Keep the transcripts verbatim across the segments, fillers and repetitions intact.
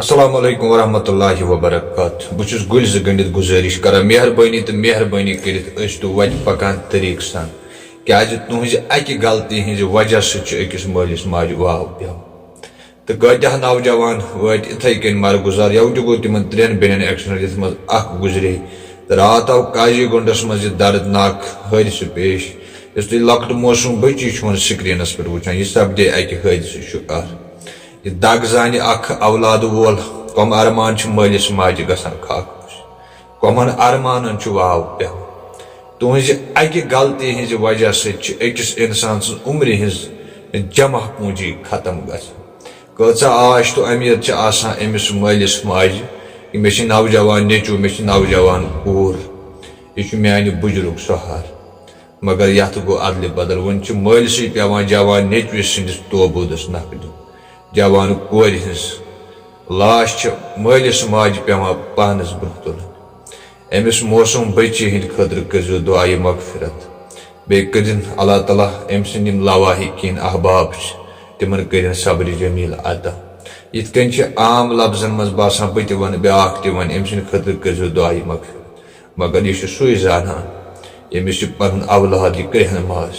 السلام علیکم ورحمۃ اللہ وبرکاتہ۔ بہٕ چھُس گُلۍ زٕ گٔنٛڈِتھ گُزٲرِش کران، مہربٲنی تہٕ مہربٲنی کٔرِتھ ٲسۍ تو وَتہِ پکان طریٖقہٕ سان، کیازِ تُہنٛزِ اَکہِ غلطی ہٕنٛزِ وجہ سۭتۍ چھُ أکِس مٲلِس ماجہِ واو پٮ۪وان۔ تہٕ کٲتیٛاہ نوجوان وٲتۍ اِتھَے کٔنۍ مرگُزار۔ یَوٕ تہِ گوٚو تِمن ترٛٮ۪ن بیٚنٮ۪ن ایکسیڈنٹ، یَتھ منٛز اکھ گُزرے۔ تہٕ راتھ آو قاضی گُنڈس منٛز یہِ دردناک حٲدثہٕ پیش۔ یُس تُہۍ لۄکُٹ معصوم بٔچی چھِو سکرینس پٮ۪ٹھ وٕچھان، یہِ سپدے اَکہِ حٲدثہٕ شکار۔ یہِ دگ زانہِ اکھ اولاد وول، کۄم ارمان چھِ مٲلِس ماجہِ گژھان خاکوش، کۄمن ارمانن چھُ واو پٮ۪وان۔ تُہنٛزِ اکہِ غلطی ہٕنٛزِ وجہ سۭتۍ چھِ أکِس انسان سٕنٛز عمرِ ہٕنٛز جمع پوٗنجی ختم گژھان۔ کۭژاہ آش تہٕ امید چھِ آسان أمِس مٲلِس ماجہِ، یہِ مےٚ چھِ نوجوان نیٚچوٗ، مےٚ چھِ نوجوان کوٗر، یہِ چھُ میانہِ بُجرُک سہارٕ۔ مگر یتھ گوٚو ادلہِ بدل، وۄنۍ چھُ مٲلسٕے پٮ۪وان جوان نیٚچوِس سٕنٛدِس توبوٗدس نکھٕ دیُن۔ جوان کورِ ہٕنٛز لاش چھِ مٲلِس ماجہِ پٮ۪وان پانس برٛونٛہہ تُلٕنۍ۔ أمِس معصوم بٔچی ہٕنٛدِ خٲطرٕ کٔرۍزیو دُعایہِ مغفرت۔ بیٚیہِ کٔرِن اللہ تعالیٰ أمۍ سٕنٛدۍ یِم لواحقیٖن احباب چھِ، تِمن کٔرِن صبرِ جمیٖل عطا۔ یِتھ کٔنۍ چھِ عام لفظن منٛز باسان، بہٕ تہِ وَنہٕ، بیٛاکھ تہِ وَنہِ، أمۍ سٕنٛدِ خٲطرٕ کٔرۍزیو دُعایہِ مغفرت۔ مگر یہِ چھُ سُے زانان، ییٚمِس یہِ پنُن اولاد، یہِ کرٛیٚہنہٕ ماز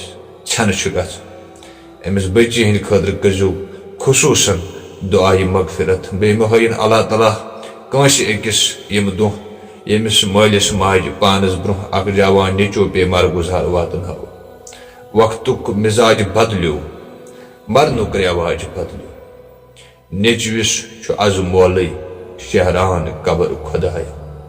ژھٮ۪نہٕ چھُ گژھان۔ أمِس بٔچی ہٕنٛدِ خٲطرٕ کٔرۍزیو خصوٗصن دُعایہِ مغفرت۔ بیٚیہِ مہ ہٲیِن اللہ تعالیٰ کٲنٛسہِ أکِس یِم دۄہ، ییٚمِس مٲلِس ماجہِ پانس برٛونٛہہ اکھ جوان نیٚچو پیٚیہِ مرگُزار واتناوُن۔ وقتُک مزاج بدلیو، مرنُک رٮ۪واج بدلیو۔ نیٚچوِس چھُ از مولٕے شہران قبر خۄدایا۔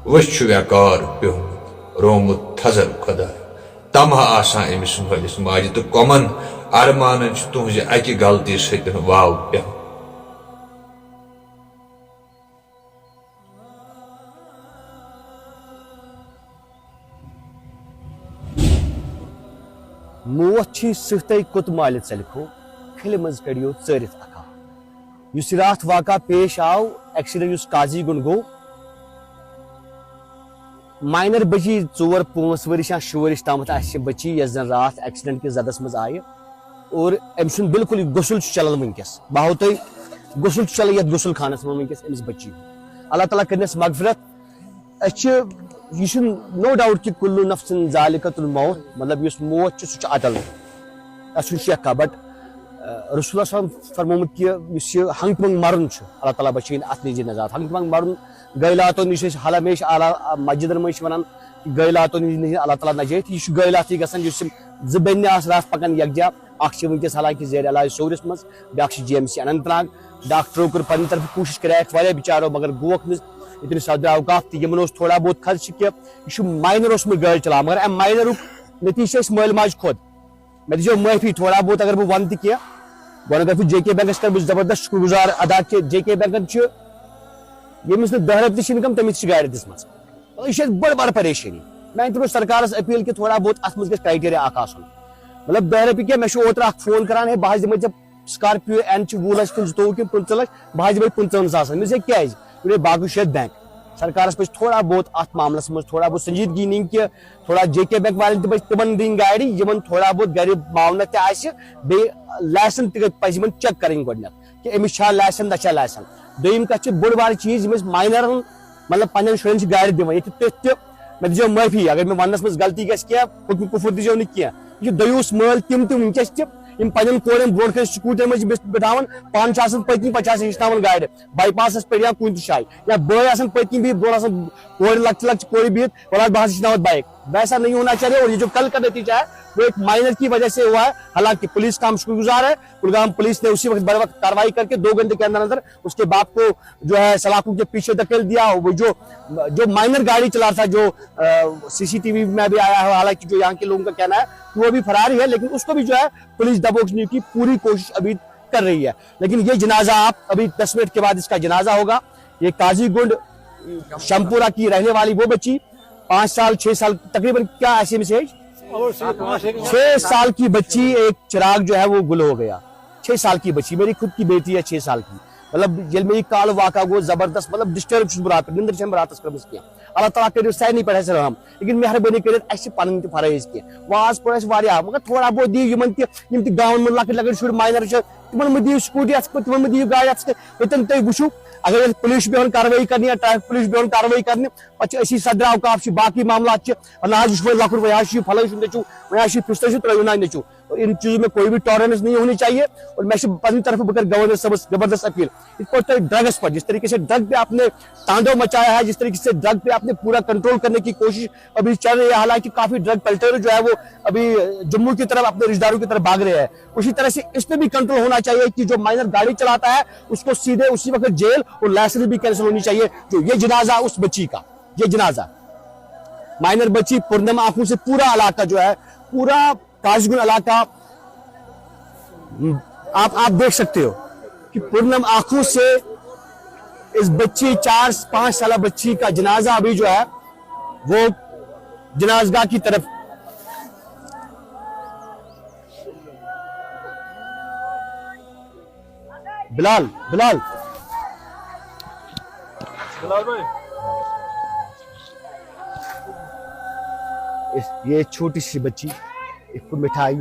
وٕچھ چھُ ویقار پیومُت، رومُت تھزر خۄدایا۔ تمہہ آسان أمِس مٲلِس ماجہِ تہٕ کۄمن ارمانن چھُ تُہنزِ اکہِ غلطی سۭتۍ واو پٮ۪وان۔ موت چھی سٕہتے کوٚت مالہِ ژَلہِ کھو، کھلہِ منٛز کٔڑِو ژٲرِتھ اکھا۔ یُس یہِ راتھ واقعہ پیش آو، ایکسیڈنٹ یُس قاضی گُنڈ گوٚو، ماینر بچی، ژور پانٛژھ ؤرِش یا شےٚ ؤرِش تامَتھ آسہِ یہِ بچی، یۄس زن راتھ ایکسیڈنٹ کِس زدس منٛز آیہِ۔ اور أمۍ سُنٛد بالکل یہِ غسل چھُ چلان وٕنکیٚس۔ بہٕ ہاوو تۄہہِ، غسل چھُ چلان یتھ غسل خانس منٛز وٕنکیٚس أمِس بچی۔ اللہ تعالیٰ کٔرِنَس مغفرت۔ أسۍ چھِ، یہِ چھُنہٕ no doubt کہِ کُلُّ نفسٍ ذائقۃ الموت، مطلب، یُس موت چھُ، سُہ چھُ اٹل۔ تَتھ چھُنہٕ شک کانٛہہ، but، آ، رسول اللہ صلی اللہ علیہ وسلم فرمومُت کہِ یُس یہِ ہنٛگتہٕ منٛگ مرُن چھُ، اللہ تعالیٰ بچٲیِن اَتھ نِش نجات۔ ہنٛگتہٕ منٛگ مرُن، غٲلاتو نِش أسۍ حالہ، ہمیشہِ آلا، آ، مسجدن منٛز چھِ وَنان کہِ غٲلاتو نِش نِش اللہ تعالیٰ نجٲیِتھ۔ یہِ چھُ غٲلاتٕے گژھان، یُس یِم زٕ بیٚنہِ آسہٕ راتھ پکان یکجا۔ اکھ چھِ وٕنکیٚس حالانکہِ زیر علاج سورِس منٛز، بیٛاکھ چھِ G M C Anant Nag. ڈاکٹرو کٔر پننہِ طرفہٕ کوٗشِش، کریکھ واریاہ بِچارو، مگر گوکھ نہٕ۔ ییٚتہِ نہٕ صدر اوقاف تہِ، یِمن اوس تھوڑا بہت خدشہِ کہِ یہِ چھُ ماینر اوسمُت گٲڑۍ چلاوان، مگر امہِ ماینرُک نتیجہٕ چھِ أسۍ مٲلۍ ماجہِ خۄد۔ مےٚ دِژیو معٲفی تھوڑا بہت، اگر بہٕ وَنہٕ تہِ کینٛہہ۔ گۄڈٕنٮ۪تھ گوٚو جے کے بینکَس کَرٕ بہٕ زبردست شُکر گُزار ادا کہِ جے کے بینکَن چھُ، ییٚمِس نہٕ دَہ رۄپیہِ تہِ چھِ اِنکَم، تٔمِس تہِ چھِ گاڑِ دِژمٕژ۔ مطلب، یہِ چھِ اَسہِ بٔڑ بار پریشٲنی۔ میٛانہِ طرفہٕ سرکارَس اپیٖل کہِ تھوڑا بہت اَتھ منٛز گژھِ کرائٹیریا اَکھ آسُن۔ مطلب، دَہ رۄپیہِ کیٛاہ، مےٚ چھُ اوترٕ اَکھ فون کَران، ہے، بہٕ حظ دِمَے ژےٚ سکارپیو این چھِ وُہ لَچھ کِنہٕ زٕتووُہ کِنہٕ پٕنٛژٕہ لَچھ، بہٕ حظ دِمَے پٕنٛژٕہَن ساسَن۔ مےٚ دوٚپُس، ہے، کیٛازِ؟ مےٚ دوٚپ، باقٕے چھُ یَتھ بینک۔ سرکارَس پَزِ تھوڑا بہت اَتھ معاملَس منٛز تھوڑا بہت سنجیدگی نِنۍ کہِ تھوڑا جے کے بینک والٮ۪ن تہِ پَزِ تِمَن دِنۍ گاڑِ، یِمَن تھوڑا بہت گَرِ معاونت تہِ آسہِ، بیٚیہِ لایسن تہِ پَزِ یِمَن چیک کَرٕنۍ گۄڈٕنٮ۪تھ کہِ أمِس چھا لایسن نہ چھا لایسن۔ دوٚیِم کَتھ چھِ بٔڑ بارٕ چیٖز، یِم أسۍ ماینَرَن، مطلب، پنٛنٮ۪ن شُرٮ۪ن چھِ گاڑِ دِوان، ییٚتہِ تُہۍ تہِ، مےٚ دِژیو معٲفی اگر مےٚ وَننَس منٛز غلطی گژھِ کینٛہہ، حُکمِ کُفُر دِژیو نہٕ کینٛہہ۔ یہِ چھِ دٔیوٗس مٲلۍ تِم تہِ وٕنکیٚس تہِ، یِم پنٛنٮ۪ن کورٮ۪ن برونٛٹھ کَنہِ سکوٗٹرِ منٛز چھِ بِس-، بِٹھاوان، پانہٕ چھِ آسان پٔتۍ کِنۍ، پَتہٕ چھِ آسان ہیٚچھناوان گاڑِ۔ بائی پاسَس پٮ۪ٹھ یا کُنہِ تہِ جایہِ، یا بٲے آسان پٔتۍ کِنۍ بِہِتھ، برونٛٹھ آسان کورِ، لۄکچہِ لۄکچہِ کورِ بِہِتھ، وَلہٕ حظ بہٕ حظ ہیٚچھناوَتھ بایِک۔ ویسا نہیں ہونا چاہیے، اور یہ جو کل کا نتیجہ ہے، وہ ایک ماینر کی وجہ سے ہوا ہے۔ حالانکہ پولیس کا ہم شکر گزار ہے، کلگام پولیس نے اسی وقت بر وقت کارروائی کر کے دو گھنٹے کے اندر اندر اس کے باپ کو جو ہے سلاخوں کے پیچھے دھکیل دیا۔ وہ جو، جو مائنر گاڑی چلا رہا تھا، جو، آ، سی سی ٹی وی میں بھی آیا ہے، حالانکہ جو یہاں کے لوگوں کا کہنا ہے کہ وہ بھی فرار ہی ہے، لیکن اس کو بھی جو ہے پولیس دبوچنے کی پوری کوشش ابھی کر رہی ہے۔ لیکن یہ جنازہ آپ ابھی دس منٹ کے بعد اس کا جنازہ ہوگا۔ یہ قاضی گنڈ شمپورہ کی رہنے والی وہ بچی، پانچ سال، چھ سال، تقریباً کیا ایسی میں سے چھ سال کی بچی، ایک چراغ جو ہے وہ گل ہو گیا۔ چھ سال کی بچی، میری خود کی بیٹی ہے چھ سال کی، مطلب، ییٚلہِ مےٚ یہِ کالہٕ واقعہ گوٚو زبردست، مطلب، ڈسٹرب چھُس بہٕ راتَس، نِندٕر چھَنہٕ بہٕ راتَس کٔرمٕژ کینٛہہ۔ اللہ تعالیٰ کٔرِو سارنٕے پٮ۪ٹھ اَسہِ رحم، لیکن مہربٲنی کٔرِتھ اَسہِ چھِ پَنٕنۍ تہِ فرٲیض کینٛہہ۔ واز پوٚر اَسہِ واریاہ، مگر تھوڑا بہت دِیِو یِمَن تہِ، یِم تہِ گامَن منٛز لۄکٕٹۍ لۄکٕٹۍ شُرۍ ماینَر چھِ، تِمَن مہٕ دِیِو سکوٗٹی اَتھَس کُن، تِمَن مہٕ دِیِو گاڑِ اَتھَس کُن۔ ییٚتٮ۪ن تُہۍ وٕچھِو، اگر ییٚتہِ پُلیٖس چھُ بیٚہوان کاروٲیی کَرنہِ یا ٹریفک پُلیٖس چھُ بیٚہوان کاروٲیی کَرنہِ، پَتہٕ چھِ أسی صدر اوقاف چھِ، باقٕے معاملات چھِ، نہ حظ، یہِ چھُ وۄنۍ لۄکُٹ، وۄنۍ حظ چھُ یہِ پھلٲنۍ سُنٛد نیٚچوٗ، وۄنۍ حظ چھُ یہِ پِستٲنۍ سُنٛد، ترٛٲیِو نہ نیٚچوٗ۔ اور ان چیزوں میں کوئی بھی ٹالرنس نہیں ہونی چاہیے۔ اور میں چھُس پننہِ طرفہٕ، بہٕ کرٕ گورنر صٲبس زبردست اپیل، یِتھ پٲٹھۍ تۄہہِ ڈرگس پر، جس طریقے سے ڈرگ پہ آپ نے تاندو مچایا ہے، جس طریقے سے ڈرگ پہ آپ نے پورا کنٹرول کرنے کی کوشش ابھی چل رہی ہے، حالانکہ کافی ڈرگ پیڈلر جو ہے وہ ابھی جموں کی طرف اپنے رشتہ داروں کی طرف بھاگ رہے ہیں، اسی طرح سے اس پہ بھی کنٹرول ہونا چاہیے کہ جو مائنر گاڑی چلاتا ہے اس کو سیدھے اسی وقت جیل اور لائسنس بھی کینسل ہونی چاہیے۔ جو یہ جنازہ اس بچی کا، یہ جنازہ مائنر بچی پورنم آنکھوں سے پورا علاقہ جو ہے، پورا کاشگن علاقہ، آپ آپ دیکھ سکتے ہو کہ پورنم آنکھوں سے اس بچی، چار پانچ سالہ بچی کا جنازہ ابھی جو ہے وہ جنازگاہ کی طرف۔ بلال، بلال، بلال بھائی، اس یہ چھوٹی سی بچی، اس کو مٹھائی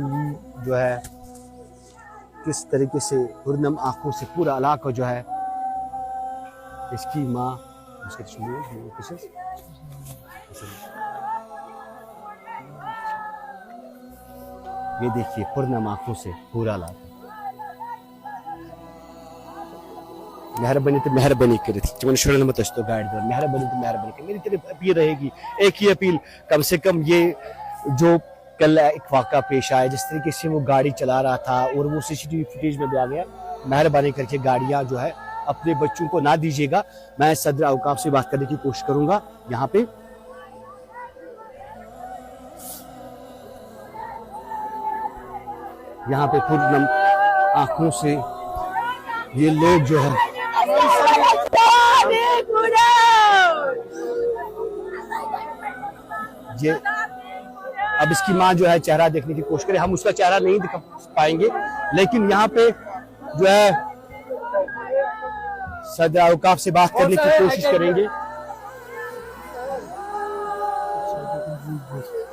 جو ہے، کس طریقے سے پورنم آنکھوں سے پورا علاقہ جو ہے، اس کی ماں، اس کے چھوڑو، وہ کس ہے؟ یہ دیکھیے، پورنم آنکھوں سے پورا علاقہ۔ مہربانی تو مہربانی کٔرِتھ، تِمن شُرٮ۪ن مہ تٔسۍ تو گاڑِ دِوان، مہربانی تو مہربانی کٔرِتھ۔ میری طرف اپیل رہے گی، ایک ہی اپیل، کم سے کم یہ جو کل ایک واقعہ پیش آیا، جس طریقے سے وہ گاڑی چلا رہا تھا اور وہ C C T V footage میں بھی آ گیا، مہربانی کر کے گاڑیاں جو ہے اپنے بچوں کو نہ دیجیے گا۔ میں صدر اوقاف سے بات کرنے کی کوشش کروں گا یہاں پہ۔ یہاں پہ پورنم آنکھوں سے یہ لوگ جو ہے، یہ اب اس کی ماں جو ہے چہرہ دیکھنے کی کوشش کرے، ہم اس کا چہرہ نہیں دکھا پائیں گے، لیکن یہاں پہ جو ہے صدر اوقاف سے بات کرنے کی کوشش کریں گے۔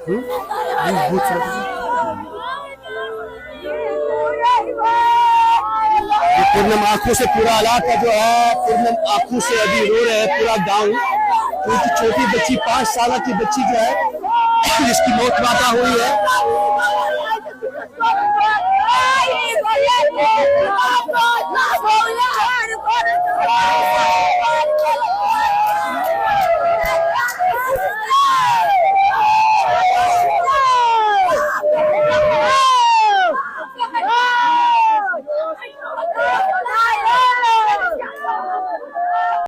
ہوں؟ یہ پورنم آنکھوں سے پورا علاقہ جو ہے، پورنم آنکھوں سے ابھی رو رہے ہیں پورا گاؤں، کیونکہ چھوٹی بچی، پانچ سالہ کی بچی جو ہے، جس کی موت واقع ہوئی ہے۔